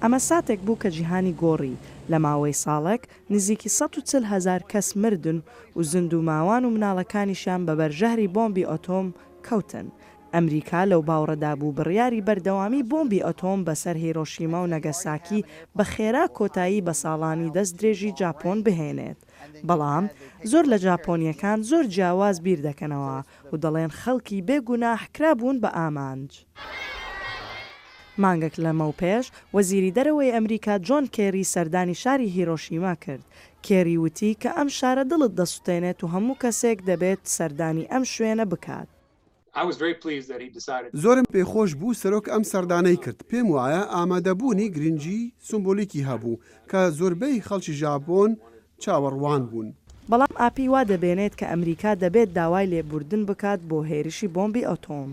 ئەمە ساتێک بوو کە جیهانی گۆڕی، لە ماوەی ساڵێک نزیکی 140,000 کەس مردن و زیندووماوان و مناڵەکانیشیان بەبەر ژەهری بۆمبی ئەتۆم کەوتن. ئەمریکا لەو باوڕەدا بوو بڕیاری بەردەوامی بۆمبی ئەتۆم بەسەر هیرۆشیما و نەگەساکی بە خێرا کۆتایی بە ساڵانی دەست درێژی جاپۆن بهێنێت. بەڵام زۆر لە جاپۆنیەکان زۆر جیاواز بیر دەکەنەوە و دەڵێن خەڵکی بێ گوناح کرابوون بە ئامانج. مانگێک لەمەوپێش وەزیری دەرەوەی ئەمریکا جۆن کێری سەردانی شاری هیرۆشیما کرد. کێری وتی کە ئەم شارە دڵت دەسوتێنێت و هەموو کەسێک دەبێت سەردانی ئەم شوێنە بکات. زۆرم پێخۆش بوو سەرۆک ئەم سەردانەی کرد، پێم وایە ئامادەبوونی گرنگی سومبولیکی هەبوو کە زۆربەی خەڵکی ژاپۆن چاوەڕوان بوون. بەڵام ئاپی وا دەبێنێت کە ئەمریکا دەبێت داوای لێبوردن بکات بۆ هێرشی بۆمبی ئەتۆم.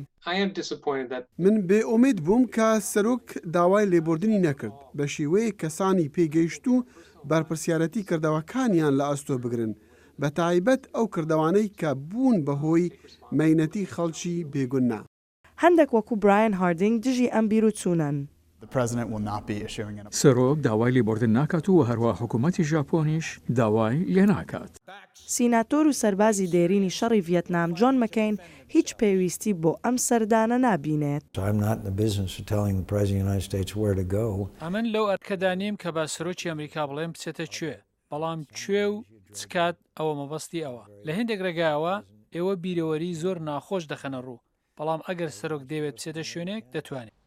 من بێ ئومێد بووم کە سەرۆک داوای لێبوردنی نەکرد، بە شێوەیەک کەسانی پێگەیشتوو بەرپرسیارەتی کردەوەکانیان لە ئەستۆ بگرن، بە تایبەت ئەو کردەوانەی کە بوون بە هۆی مەینەتی خەڵکی بێگونە. هەندێک وەکو برایان هاردینگ دژی ئەم بیرو چوونەن. سەرۆک داوای لێبوردن ناکات و هەروەها حکوومەتی ژاپۆنیش داوای لێناکات. سیناتۆر و سەربازی دێرینی شەڕی ڤیەتنام جۆن مەکەین هیچ پێویستی بۆ ئەم سەردانە نابینێت. ئەمن لەو ئەرکەدا نیم کە بە سەرۆکی ئەمریکا بڵێم بچێتە کوێ، بەڵام کوێ و چ کات ئەوە مەبەستی ئەوە. لە هێندێک ڕێگایەوە ئێوە بیرەوەریی زۆر ناخۆش دەخەنە ڕوو، بەڵام ئەگەر سەرۆک دەیەوێت بچێتە شوێنێک دەتوانێت.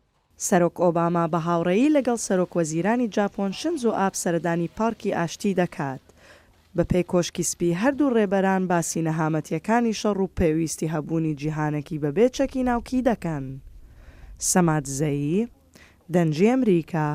سەرۆک ئۆباما بە هاوڕێیی لەگەڵ سەرۆک وەزیرانی جاپۆن شنزۆ ئاب سەردانی پارکی ئاشتی دەکات. بە پێی کۆشکی سپی هەردوو ڕێبەران باسی نەهامەتیەکانی شەڕ و پێویستی هەبوونی جیهانێکی بەبێ چەکی ناوکی دەکەن. سەما دزەیی، دەنگی ئەمریکا.